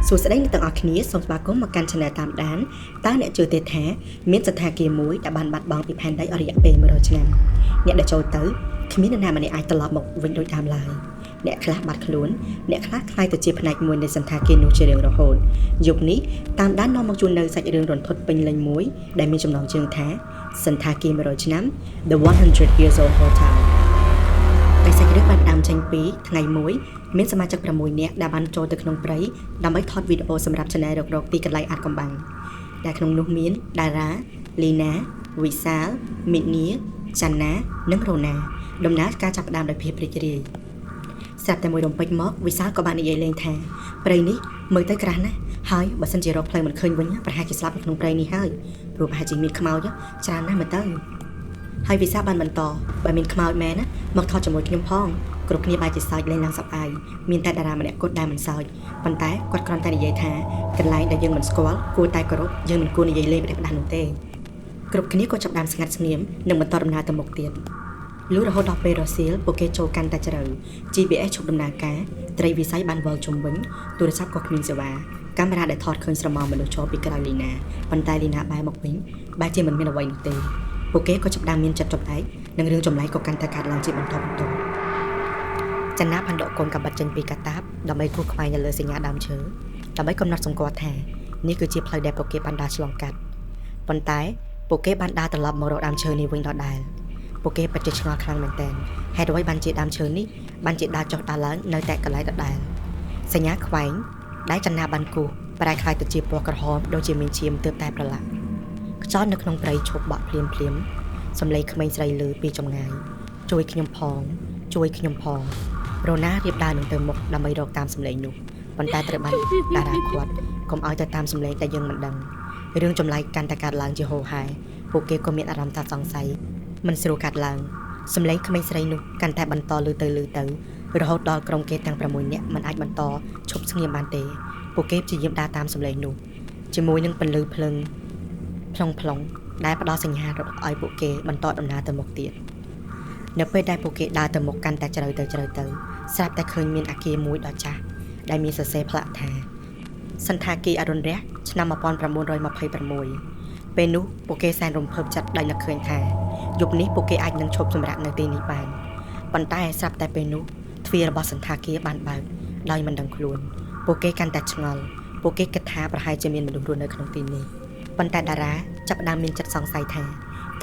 សួស្តីអ្នកទាំងអស់គ្នាសូមស្វាគមន៍មកកាន់ Channel តាមដានតើអ្នកជឿទេថាមានសន្តាគារមួយដែលបានបាត់បង់ពីផែនដីអស់រយៈពេល100ឆ្នាំអ្នកដែលចូលទៅគ្មាននរណាម្នាក់អាចត្រឡប់មកវិញដូចដើមឡើយអ្នកខ្លះបាត់ខ្លួនអ្នកខ្លះក្លាយទៅជាផ្នែកមួយនៃសន្តាគារនោះជារៀងរហូតយប់នេះតាមដាននាំមកជូននៅសាច់រឿងរន្ធត់ពេញលេញមួយដែលមានចំណងជើងថាសន្តាគារ100ឆ្នាំ The 100 Years Old Hotel ដែលសាច់រឿងបានផ្ដើមចេញពីថ្ងៃមួយមានសមាជិក6នាក់ដែលបានចូលទៅក្នុងព្រៃដើម្បីថតវីដេអូសម្រាប់ Channel រករកទីកន្លែងអាថ៌កំបាំងដែលក្នុងនោះមានតារាលីណាវិសាលមីនីចន្ទណានិងរ៉ូណាដំណើរការចាប់ផ្ដើមដោយភាពរីករាយស្រាប់តែមួយរំពេចមកវិសាលក៏បាននិយាយលេងថាព្រៃនេះមើលទៅក្រាស់ណាស់ហើយបើសិនជារកផ្លូវមិនឃើញវិញប្រហែលជាស្លាប់នៅក្នុងព្រៃនេះហើយព្រោះប្រហែលជាមានខ្មោចច្រើនណាស់មើលទៅហើយវិសាលបានបន្តបើមានខ្មោចមែនណាមកថតជាមួយខ្ញុំផងគ្រប់គ្នាបែរជាសើចលេងឡើងសប្បាយមានតែតារាម្នាក់គត់ដែលមិនសើចប៉ុន្តែគាត់គ្រាន់តែនិយាយថាកន្លែងដែលយើងមិនស្គាល់គួរតែគោរពយើងមិនគួរនិយាយលេងប្រេះផ្ដាស់នោះទេគ្រប់គ្នាក៏ចាប់ផ្ដើមស្ងាត់ស្ងៀមនិងបន្តដំណើរទៅមុខទៀតលុះរហូតដល់ពេលរសៀលពួកគេចូលកាន់តែជ្រៅ GPS ឈប់ដំណើរការត្រីវិស័យបានវិលជុំវិញទូរស័ព្ទក៏គ្មានសេវាកាមេរ៉ាដែលថតឃើញស្រមោលមនុស្សចូលពីក្រោយលីណាប៉ុន្តែលីណាបែរមកវិញបែរជាមិនមានអ្វីនោះទេពួកគេក៏ចាប់ផ្ដើមមានចិត្តចម្លែកនិងរឿងចម្លែកក៏កាន់តែកើតឡើងជាបន្តបន្ទាប់ចន្ទណាបានដកកូនកាំបិតចេញពីកាតាបដើម្បីគូសខ្វែងនៅលើសញ្ញាដើមឈើដើម្បីកំណត់សម្គាល់ថានេះគឺជាផ្លូវដែលពួកគេបានដើរឆ្លងកាត់ប៉ុន្តែពួកគេបានដើរត្រឡប់មករកដើមឈើនេះវិញដដែលពួកគេពិតជាឆ្ងល់ខ្លាំងមែនទែនហេតុអ្វីបានជាដើមឈើនេះបានជាដើរចុះដើរឡើងនៅតែកន្លែងដដែលសញ្ញាខ្វែងដែលចន្ទណាបានគូសប្រែក្លាយទៅជាពណ៌ក្រហមដូចជាមានឈាមទើបតែប្រឡាក់ខ្យល់នៅក្នុងព្រៃឈប់បក់ភ្លាមភ្លាមសំឡេងក្មេងស្រីលឺពីចម្ងាយជួយខ្ញុំផងជួយខ្ញុំផងរ៉ូណារៀបដើរនឹងទៅមុខដើម្បីរកតាមសំឡេងនោះប៉ុន្តែត្រូវបានតារាឃាត់កុំឲ្យទៅតាមសំឡេងដែលយើងមិនដឹងរឿងចម្លែកកាន់តែកើតឡើងជាហូរហែពួកគេក៏មានអារម្មណ៍ថាសង្ស័យមិនស្រួលកាត់ឡើងសំឡេងក្មេងស្រីនោះកាន់តែបន្តលឺទៅលឺទៅរហូតដល់ក្រុមគេទាំង6នាក់មិនអាចបន្តឈប់ស្ងៀមបានទេពួកគេព្យាយាមដើរតាមសំឡេងនោះជាមួយនឹងពន្លឺភ្លើងផ្លុងផ្លុងដែលផ្ដល់សញ្ញាឲ្យពួកគេបន្តដំណើរទៅមុខទៀតនៅពេលដែលពួកគេដើរទៅមុខកាន់តែជ្រៅទៅជ្រៅទៅស្រាប់តែឃើញមានអគារមួយដ៏ចាស់ដែលមានសរសេរផ្លាកថាសន្តាគារអរុណរះឆ្នាំ1926ពេលនោះពួកគេសែនរំភើបចិត្តដោយនឹកឃើញថាយប់នេះពួកគេអាចនឹងឈប់សម្រាកនៅទីនេះបានប៉ុន្តែស្រាប់តែពេលនោះទ្វាររបស់សន្តាគារបានបើកដោយមិនដឹងខ្លួនពួកគេកាន់តែឆ្ងល់ពួកគេគិតថាប្រហែលជាមានមនុស្សរស់នៅក្នុងទីនេះប៉ុន្តែតារាចាប់ផ្ដើមមានចិត្តសង្ស័យថា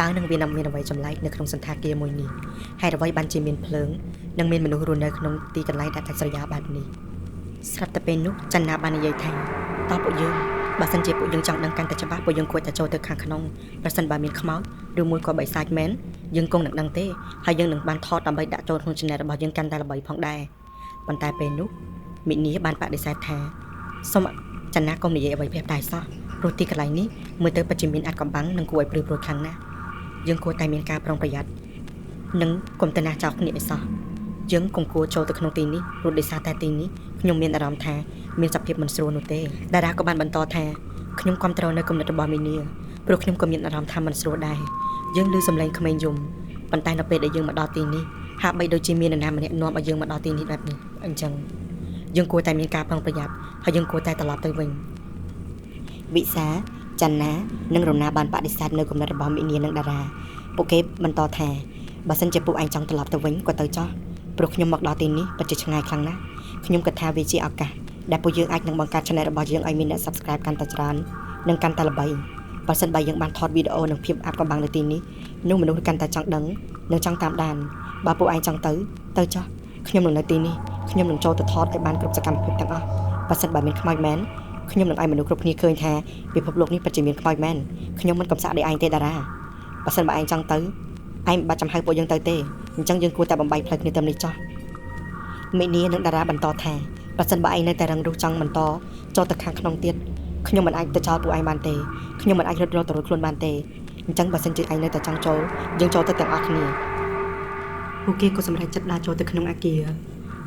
តើនឹងវានឹងមានអ្វីចម្លែកនៅក្នុងសន្តាគារមួយនេះហេតុអ្វីបានជាមានភ្លើងនិងមានមនុស្សរស់នៅក្នុងទីកន្លែងដែលដាច់ស្រយាលបែបនេះស្រាប់តែពេលនោះចន្ទនាបាននិយាយថាតើពួកយើងបើសិនជាពួកយើងចង់ដឹងកាន់តែច្បាស់ពួកយើងគួរតែចូលទៅខាងក្នុងប្រសិនបើមានខ្មោចឬមួយក៏បិសាចមែនយើងគង់នឹងដឹងទេហើយយើងនឹងបានថតដើម្បីដាក់ចូលក្នុង Channel របស់យើងកាន់តែល្បីផងដែរប៉ុន្តែពេលនោះមីនីបានបដិសេធថាសូមចន្ទនាកុំនិយាយអ្វីប្រាប់តែសោះព្រោះទីកន្លែងនេះមើលទៅពិតជាមានអាថ៌កំបាំងនិងគួរឲ្យព្រឺព្រួយខ្លាំងណាស់យើងគួរតែមានការប្រុងប្រយ័ត្ននិងកុំទៅណាចោលគ្នាឲ្យសោះយើងកុំគួរចូលទៅក្នុងទីនេះព្រោះដោយសារតែទីនេះខ្ញុំមានអារម្មណ៍ថាមានសភាពមិនស្រួលនោះទេតារាក៏បានបន្តថាខ្ញុំគាំទ្រនៅគំនិតរបស់មីនីព្រោះខ្ញុំក៏មានអារម្មណ៍ថាមិនស្រួលដែរយើងឮសំឡេងក្មេងយំប៉ុន្តែនៅពេលដែលយើងមកដល់ទីនេះហាក់បីដូចជាមាននរណាម្នាក់នាំឲ្យយើងមកដល់ទីនេះបែបនេះអញ្ចឹងយើងគួរតែមានការប្រុងប្រយ័ត្នហើយយើងគួរតែត្រឡប់ទៅវិញវិសាចន្ទនានិងរណាបានបដិសេធនៅគំនិតរបស់មីនីនិងតារាពួកគេបន្តថាបើសិនជាពួកឯងចង់ត្រឡប់ទៅវិញក៏ទៅចោះព្រោះខ្ញុំមកដល់ទីនេះពិតជាឆ្ងាយខ្លាំងណាស់ខ្ញុំគិតថាវាជាឱកាសដែលពួកយើងអាចនឹងបង្កើត Channel របស់យើងឲ្យមានអ្នក Subscribe កាន់តែច្រើននិងកាន់តែល្បីបើសិនបើយើងបានថតវីដេអូនិងភាពអាប់កំបាំងនៅទីនេះនោះមនុស្សកាន់តែចង់ដឹងនិងចង់តាមដានបើពួកឯងចង់ទៅទៅចោះខ្ញុំនឹងនៅទីនេះខ្ញុំនឹងចូលទៅថតឲ្យបានគ្រប់សកម្មភាពទាំងអស់បើសិនបើមានខ្មោចមែនខ្ញុំនឹងឲ្យមនុស្សគ្រប់គ្នាឃើញថាពិភពលោកនេះពិតជាមានខ្មោចមែនខ្ញុំមិនកំសាកដោយឯងទេតារាបើសិនបើឯងចង់ទៅឯងមិនបាច់ចាំហៅពួកយើងទៅទេអញ្ចឹងយើងគួរតែបំបែកផ្លូវគ្នាទៅនេះចោះមីនីនិងតារាបន្តថាបើសិនបើឯងនៅតែរឹងរូសចង់បន្តចូលទៅខាងក្នុងទៀតខ្ញុំមិនអាចទៅចោលពួកឯងបានទេខ្ញុំមិនអាចរត់រកទៅរួចខ្លួនបានទេអញ្ចឹងបើសិនជាឯងនៅតែចង់ចូលយើងចូលទៅទាំងអស់គ្នាពួកគេក៏សម្រេចចិត្តដើរចូលទៅក្នុងអគារ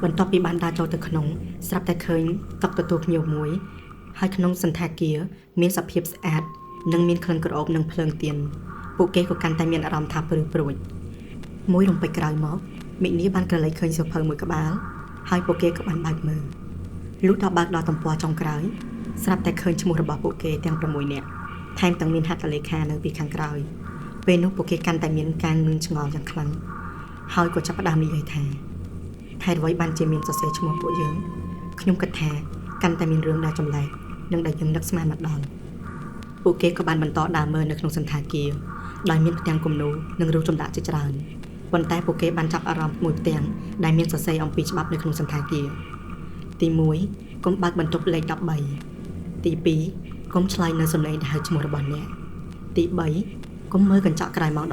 បន្ទាប់ពីបានដើរចូលទៅក្នុងស្រាប់តែឃើញតុទទួលភ្ញៀវមួយហើយក្នុងសណ្ឋាគារមានសភាពស្អាតនិងមានក្លិនក្រអូបនិងភ្លើងទៀនពួកគេក៏កាន់តែមានអារម្មណ៍ថាព្រឺព្រួចមួយរំពេចក្រោយមកមីនីបានក្រឡេកឃើញសៀវភៅមួយក្បាលហើយពួកគេក៏បានបើកមើល លុះដល់បើកដល់ទំព័រចុងក្រោយស្រាប់តែឃើញឈ្មោះរបស់ពួកគេទាំង6នាក់ថែមទាំងមានហត្ថលេខានៅពីខាងក្រោយពេលនោះពួកគេកាន់តែមានការងឿងឆ្ងល់យ៉ាងខ្លាំងហើយក៏ចាប់ផ្ដើមនិយាយថាហេតុអ្វីបានជាមានសរសេរឈ្មោះពួកយើងខ្ញុំគិតថាកាន់តែមានរឿងដែលចម្លែកនិងដែលយើងនឹកស្មានមកដល់ពួកគេក៏បានបន្តដើរមើលនៅក្នុងសណ្ឋាគារដោយមានផ្ទាំងគំនូរនិងរូបចម្លាក់ជាច្រើនប៉ុន្តែពួកគេបានចាប់អារម្មណ៍មួយផ្ទាំងដែលមានសរសេរអំពីច្បាប់នៅក្នុងសណ្ឋាគារទី1កុំបើកបន្ទប់លេខ13ទី2កុំឆ្លើយនៅសំឡេងដែលហៅឈ្មោះរបស់អ្នកទី3កុំមើលកញ្ចក់ក្រោយម៉ោង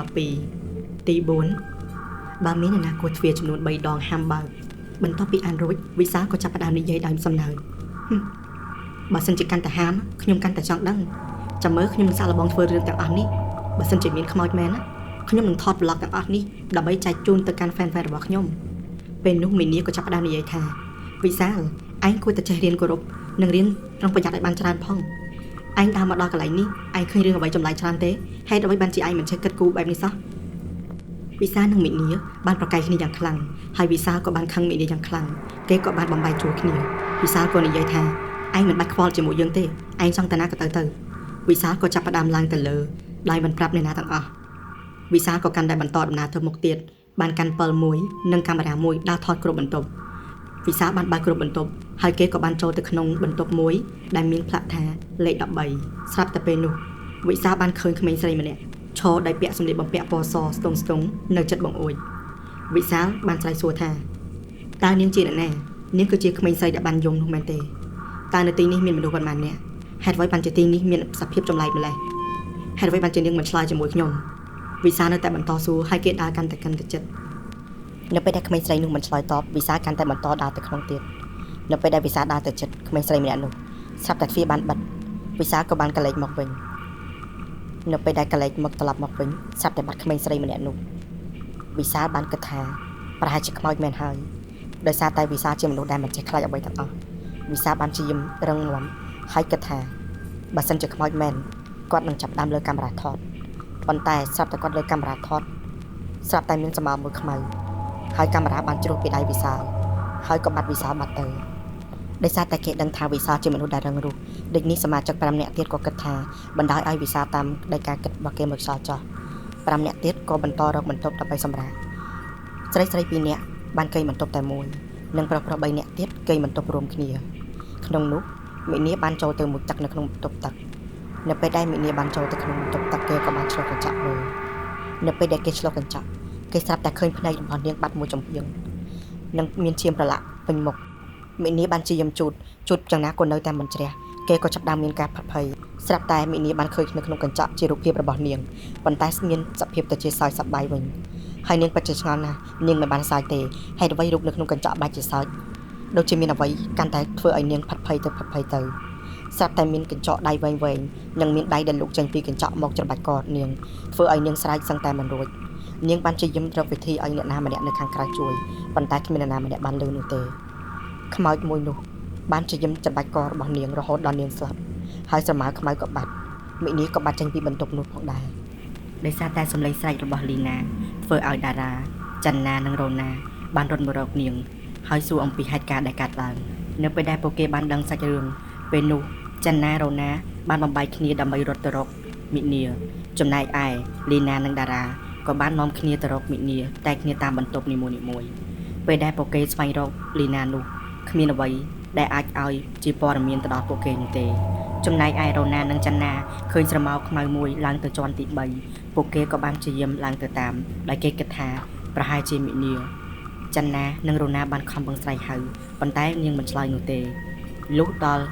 12ទី4បើមានអ្នកណាគោះទ្វារចំនួន3ដងហាមបើកបន្ទាប់ពីអានរួចវិសាលក៏ចាប់ផ្ដើមនិយាយដោយសំណើចបើសិនជាកាន់តែហាមខ្ញុំកាន់តែចង់ដឹងចាំមើលខ្ញុំនឹងសាកល្បងធ្វើរឿងទាំងអស់នេះបើសិនជាមានខ្មោចមែនណាខ្ញុំនឹងថតប្លុកទាំងអស់នេះដើម្បីចែកជូនទៅកាន់ fan fan របស់ខ្ញុំពេលនោះមីនីក៏ចាប់ផ្ដើមនិយាយថាវិសាលឯងគួរតែចេះរៀនគោរពនិងរៀនប្រុងប្រយ័ត្នឲ្យបានច្រើនផងឯងដើរមកដល់កន្លែងនេះឯងឃើញរឿងអ្វីចម្លែកច្រើនទេហេតុអ្វីបានជាឯងមិនចេះគិតគូរបែបនេះសោះវិសាលនិងមីនីបានប្រកែកគ្នាយ៉ាងខ្លាំងហើយវិសាលក៏បានខឹងមីនីយ៉ាងខ្លាំងគេក៏បានបំបែកជួលគ្នាវិសាលក៏និយាយថាឯងមិនបាច់ខ្វល់ជាមួយយើងទេឯងចង់តាណាក៏ទៅទៅវិសាលក៏ចាប់ផ្ដើមឡើងទៅលើដោយមិនប្រាប់អ្នកណាទាំងអស់វិសាលក៏កាន់តែបន្តដំណើរទៅមុខទៀតបានកាន់ពិលមួយនិងកាមេរ៉ាមួយដើរថតគ្រប់បន្ទប់វិសាលបានបើកគ្រប់បន្ទប់ហើយគេក៏បានចូលទៅក្នុងបន្ទប់មួយដែលមានផ្លាកថាលេខ13ស្រាប់តែពេលនោះវិសាលបានឃើញក្មេងស្រីម្នាក់ឈរដោយពាក់សម្លៀកបំពាក់ពណ៌សស្ទង់ស្ទង់នៅចិត្តបង្អួចវិសាលបានស្រែកសួរថាតើនាងជាអ្នកណានាងគឺជាក្មេងស្រីដែលបានយំនោះមែនទេតើនៅទីនេះមានមនុស្សប៉ុន្មាននាក់ហេតុអ្វីបានជាទីនេះមានសភាពចម្លែកម្ល៉េះហេតុអ្វីបានជានាងមិនឆ្លើយជាមួយខ្ញុំវិសាលនៅតែបន្តសួរហើយគេដើរកាន់តែកាន់តែចិត្តនៅពេលដែលក្មេងស្រីនោះមិនឆ្លើយតបវិសាលកាន់តែបន្តដើរទៅក្នុងទៀតនៅពេលដែលវិសាលដើរទៅចិត្តក្មេងស្រីម្នាក់នោះស្រាប់តែទ្វារបានបិទវិសាលក៏បានកលែកមកវិញនៅពេលដែលកលែកមកត្រឡប់មកវិញស្រាប់តែបាត់ក្មេងស្រីម្នាក់នោះវិសាលបានគិតថាប្រហែលជាខ្មោចមែនហើយដោយសារតែវិសាលជាមនុស្សដែលមិនចេះខ្លាចអ្វីទាំងអស់វិសាលបានព្យាយាមរឹងមាំហើយគិតថាបើសិនជាខ្មោចមែនគាត់នឹងចាប់ដើមលើកាមេរ៉ាថតប៉ុន្តែស្រាប់តែគាត់លើកាមេរ៉ាថតស្រាប់តែមានសម្ោមមួយខ្មៅហើយកាមេរ៉ាបានជ្រុះពីដៃវិសាលហើយក៏បាត់វិសាលបាត់ទៅដោយសារតែគេដឹងថាវិសាលជាមនុស្សដែលរឹងរូសដូចនេះសមាជិក5នាក់ទៀតក៏គិតថាបណ្ដោយឲ្យវិសាលតាមដោយការគិតរបស់គេមកខ្យល់ចោះ5នាក់ទៀតក៏បន្តរកបន្ទប់ដើម្បីសម្រាកស្រីស្រី2នាក់បានកេងបន្ទប់តែមួយនិងប្រុសប្រុស3នាក់ទៀតកេងបន្ទប់រួមគ្នាក្នុងនោះមីនីបានចូលទៅមួយទឹកនៅក្នុងបន្ទប់ទឹកនៅពេលដែលមីនីបានចូលទៅក្នុងបន្ទប់ទឹកគេក៏បានឆ្លុះកញ្ចក់មើលនៅពេលដែលគេឆ្លុះកញ្ចក់គេស្រាប់តែឃើញភ្នែករបស់នាងបាត់មួយចំហៀងនិងមានឈាមប្រឡាក់ពេញមុខមីនីបានព្យាយាមជូតជូតយ៉ាងណាក៏នៅតែមិនជ្រះគេក៏ចាប់ផ្ដើមមានការផិតភ័យស្រាប់តែមីនីបានឃើញនៅក្នុងកញ្ចក់ជារូបភាពរបស់នាងប៉ុន្តែមានសភាពទៅជាសើចសប្បាយវិញហើយនាងពិតជាឆ្ងល់ណាស់នាងមិនបានសើចទេហេតុអ្វីរូបនៅក្នុងកញ្ចក់បែរជាសើចដូចជាមានអ្វីកាន់តែធ្វើឲ្យនាងផិតភ័យទៅផិតភ័យទៅស្រាប់តែមានកញ្ចក់ដៃវែងវែងនិងមានដៃដែលលូកចេញពីកញ្ចក់មកច្របាច់កនាងធ្វើឲ្យនាងស្រែកសឹងតែមិនរួចនាងបានព្យាយាមរកវិធីឲ្យអ្នកណាម្នាក់នៅខាងក្រៅជួយប៉ុន្តែគ្មានអ្នកណាម្នាក់បានលឺនោះទេខ្មោចមួយនោះបានព្យាយាមច្របាច់ករបស់នាងរហូតដល់នាងស្លាប់ហើយស្រមៅខ្មៅក៏បាត់មីនីក៏បាត់ចេញពីបន្ទប់នោះផងដែរដោយសារតែសម្លេងស្រែករបស់លីណាធ្វើឲ្យតារាចន្ទនានិងរ៉ូណាបានរត់មករកនាងហើយសួរអំពីហេតុការណ៍ដែលកើតឡើងនៅពេលដែលពួកគេបានដឹងសាច់រឿងពេលនោះចន្ទនារ៉ូណាបានបំបែកគ្នាដើម្បីរត់ទៅរកមីនីចំណែកឯលីណានិងតារាក៏បាននាំគ្នាទៅរកមីនីតែគ្នាតាមបន្ទប់នីមួយៗពេលដែលពួកគេស្វែងរកលីណានោះគ្មានអ្វីដែលអាចឲ្យជាព័ត៌មានទៅដល់ពួកគេនោះទេចំណែកឯរ៉ូណានិងចន្ទនាឃើញស្រមោលខ្មៅមួយឡើងទៅជាន់ទី3ពួកគេក៏បានព្យាយាមឡើងទៅតាមដោយគេគិតថាប្រហែលជាមីនីចន្ទនានិងរ៉ូណាបានខំប្រឹងស្រែកហៅប៉ុន្តែនាងមិនឆ្លើយនោះទេលុះដល់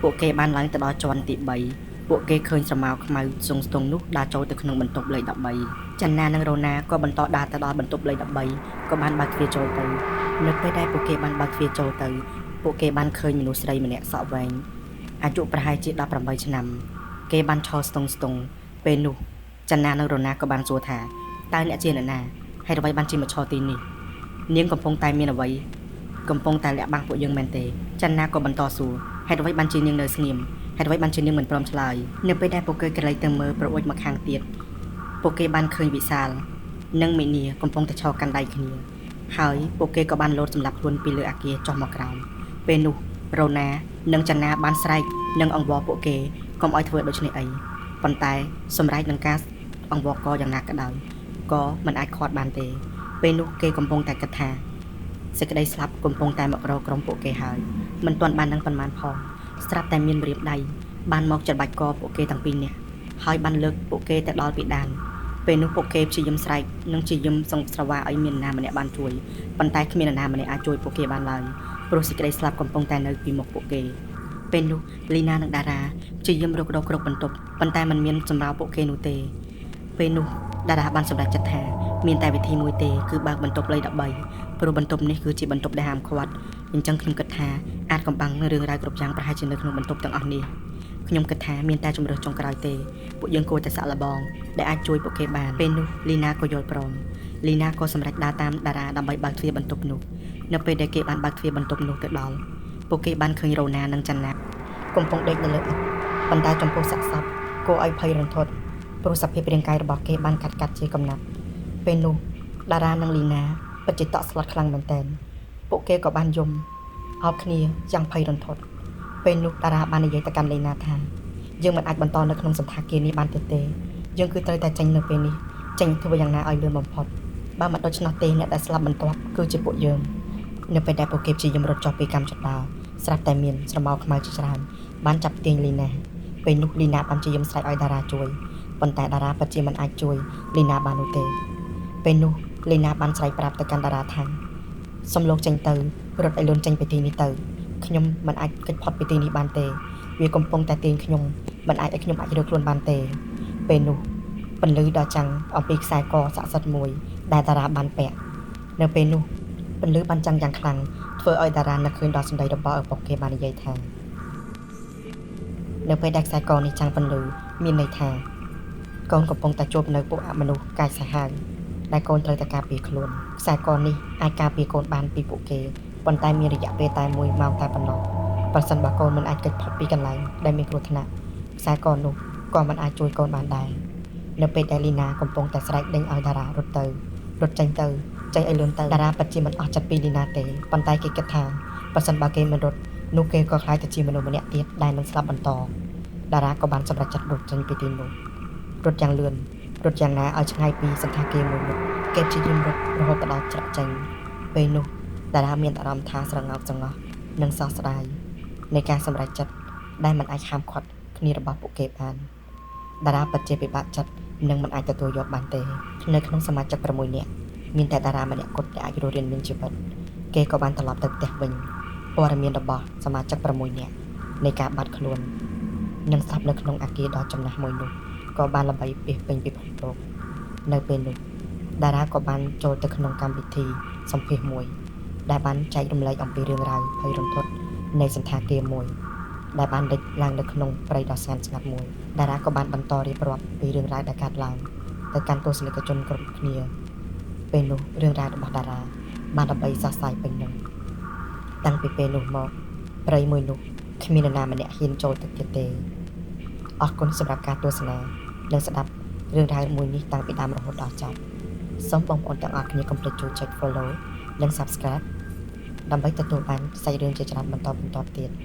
ពួកគេបានឡើងទៅដល់ជាន់ទី3ពួកគេឃើញស្រមោលខ្មៅស្ទង់ស្ទង់នោះដើរចូលទៅក្នុងបន្ទប់លេខ13ចន្ទនានិងរ៉ូណាក៏បន្តដើរទៅដល់បន្ទប់លេខ13ក៏បានបើកទ្វារចូលទៅនៅពេលដែលពួកគេបានបើកទ្វារចូលទៅពួកគេបានឃើញមនុស្សស្រីម្នាក់សក់វែងអាយុប្រហែលជា18ឆ្នាំគេបានឈរស្ទង់ស្ទង់ពេលនោះចន្ទនានិងរ៉ូណាក៏បានសួរថាតើអ្នកជាអ្នកណាហេតុអ្វីបានជាមកឈរទីនេះនាងកំពុងតែមានអ្វីកំពុងតែលាក់បាំងពួកយើងមែនទេចន្ទនាក៏បន្តសួរហេតុអ្វីបានជានាងនៅស្ងៀមហេតុអ្វីបានជានាងមិនព្រមឆ្លើយនៅពេលដែលពួកគេក្រឡេកទៅមើលប្រអួចមកខាងទៀតពួកគេបានឃើញវិសាលនិងមីនីកំពុងតែឈរកាន់ដៃគ្នាហើយពួកគេក៏បានលោតសម្លាប់ខ្លួនពីលើអាគារចុះមកក្រោមពេលនោះ រ៉ូណានិងចន្ទាបានស្រែកនិងអង្វរពួកគេកុំឲ្យធ្វើដូច្នេះអីប៉ុន្តែសម្រែកនឹងការអង្វរកយ៉ាងណាក៏ដោយក៏មិនអាចខាត់បានទេពេលនោះគេកំពុងតែគិតថាសេចក្តីស្លាប់កំពុងតែមករកក្រុមពួកគេហើយមិនទាន់បាននឹងប៉ុន្មានផងស្រាប់តែមានម្រាមដៃបានមកច្របាច់កពួកគេទាំងពីរនាក់ហើយបានលើកពួកគេទៅដល់ពីដានពេលនោះពួកគេព្យាយាមស្រែកនិងព្យាយាមសង្ស្រវាឲ្យមាននរណាម្នាក់បានជួយប៉ុន្តែគ្មាននរណាម្នាក់អាចជួយពួកគេបានឡើយព្រោះសេចក្តីស្លាប់កំពុងតែនៅពីមុខពួកគេពេលនោះលីណានិងតារាព្យាយាមរករកគ្រប់បន្ទប់ប៉ុន្តែมันមានសម្រាប់ពួកគេនោះទេពេលនោះតារាបានសម្រេចចិត្តថាមានតែវិធីមួយទេគឺបើកបន្ទប់លេខ13ព្រោះបន្ទប់នេះគឺជាបន្ទប់ដែលហាមឃាត់អញ្ចឹងខ្ញុំគិតថាអាចកំបាំងរឿងរ៉ាវគ្រប់យ៉ាងប្រហែលជានៅក្នុងបន្ទប់ទាំងអស់នេះខ្ញុំគិតថាមានតែជម្រើសចុងក្រោយទេពួកយើងគួរតែសាកល្បងដែលអាចជួយពួកគេបានពេលនោះលីណាក៏យល់ព្រមលីណាក៏សម្រេចដើរតាមតារាដើម្បីបើកទ្វារបន្ទប់នោះនៅពេលដែលគេបានបើកទ្វារបន្ទប់នោះទៅដល់ពួកគេបានឃើញរ៉ូណានិងចន្ទាកំពុងដេកនៅលើឥដ្ឋប៉ុន្តែចំពោះសាកសពគួរឲ្យភ័យរន្ធត់ព្រោះសភាពរាងកាយរបស់គេបានកាត់កាត់ជាកំណាត់ពេលនោះតារានិងលីណាពិតជាតក់ស្លុតខ្លាំងមែនទែនពួកគេក៏បានយំអោបគ្នាយ៉ាងភ័យរន្ធត់ពេលនោះតារាបាននិយាយទៅកាន់លីណាថាយើងមិនអាចបន្តនៅក្នុងសន្តាគារនេះបានទៀតទេយើងគឺត្រូវតែចេញនៅពេលនេះចេញធ្វើយ៉ាងណាឲ្យលឿនបំផុតបើមិនដូច្នោះទេអ្នកដែលស្លាប់បន្ទាប់គឺជាពួកយើងនៅពេលដែលពួកគេព្យាយាមរត់ចុះពីកម្មចដាលស្រាប់តែមានស្រមោលខ្មៅជាច្រើនបានចាប់ទាញលីណាពេលនោះលីណាបានព្យាយាមស្រែកឲ្យតារាជួយប៉ុន្តែតារាពិតជាមិនអាចជួយលីណាបាននោះទេពេលនោះលីណាបានស្រែកប្រាប់ទៅកាន់តារាថាសុំលោកចេញទៅរត់ឲ្យលឿនចេញពីទីនេះទៅខ្ញុំមិនអាចគេចផុតពីទីនេះបានទេវាកំពុងតែទាញខ្ញុំមិនអាចឲ្យខ្ញុំអាចរើខ្លួនបានទេពេលនោះពន្លឺដ៏ចាំងអំពីខ្សែកស័ក្តិសិទ្ធិមួយដែលតារាបានពាក់នៅពេលនោះពន្លឺបានចាំងយ៉ាងខ្លាំងធ្វើឲ្យតារានឹកឃើញដល់សម្ដីរបស់ឪពុកគេបាននិយាយថានៅពេលដែលខ្សែកនេះចាំងពន្លឺមានន័យថាកូនកំពុងតែជួបនៅពួកអមនុស្សកាយសាហាវដែលកូនត្រូវតែការពារខ្លួនខ្សែកនេះអាចការពារកូនបានពីពួកគេប៉ុន្តែមានរយៈពេលតែ1ម៉ោងតែប៉ុណ្ណោះប្រសិនបើកូនមិនអាចគេចផុតពីកន្លែងដែលមានគ្រោះថ្នាក់ខ្សែកនោះក៏មិនអាចជួយកូនបានដែរនៅពេលដែលលីណាកំពុងតែស្រែកដេញឲ្យតារារត់ទៅរត់ចេញទៅចេញឲ្យលឿនទៅតារាពិតជាមិនអស់ចិត្តពីលីណាទេប៉ុន្តែគេគិតថាប្រសិនបើគេមិនរត់នោះគេក៏ក្លាយទៅជាមនុស្សម្នាក់ទៀតដែលនឹងស្លាប់បន្តតារាក៏បានសម្រេចចិត្តរត់ចេញពីទីនោះរត់យ៉ាងលឿនរត់យ៉ាងណាឲ្យឆ្ងាយពីសន្តាគារមួយនោះគេព្យាយាមរត់រហូតដល់ច្រកចេញពេលនោះតារាមានអារម្មណ៍ថាស្រងោចស្រងោះនិងសោកស្ដាយនៃការសម្រេចចិត្តដែលមិនអាចហាមឃាត់គ្នារបស់ពួកគេបានតារាពិតជាពិបាកចិត្តនិងមិនអាចទទួលយកបានទេនៅក្នុងសមាជិក6នាក់មានតែតារាម្នាក់គត់ដែលអាចរស់រានមានជីវិតគេក៏បានត្រឡប់ទៅផ្ទះវិញព័ត៌មានរបស់សមាជិក6នាក់នៃការបាត់ខ្លួននិងស្លាប់នៅក្នុងអគារដ៏ចំណាស់មួយនោះក៏បានល្បីពាសពេញពិភពលោកនៅពេលនោះតារាក៏បានចូលទៅក្នុងកម្មវិធីសម្ភាសន៍មួយដែលបានចែករំលែកអំពីរឿងរ៉ាវភ័យរន្ធត់នៃសន្តាគារមួយដែលបានលេចឡើងនៅក្នុងព្រៃដ៏ស្ងាត់ស្ងាត់មួយតារាក៏បានបន្តរៀបរាប់ពីរឿងរ៉ាវដែលកើតឡើងទៅកាន់ទស្សនិកជនគ្រប់គ្នាពេលនោះរឿងរ៉ាវរបស់តារាបានល្បីសរសៃពេញនឹងតាំងពីពេលនោះមកព្រៃមួយនោះគ្មាននរណាម្នាក់ហ៊ានចូលទៅទៀតទេអរគុណសម្រាប់ការទស្សនានិងស្ដាប់រឿងរ៉ាវមួយនេះតាំងពីដើមរហូតដល់ចប់សូមបងប្អូនទាំងអស់គ្នាកុំភ្លេចជួយចុច Follow និង Subscribe ដើម្បីទទួលបានសាច់រឿងជាច្រើនបន្តបន្ទាប់ទៀត។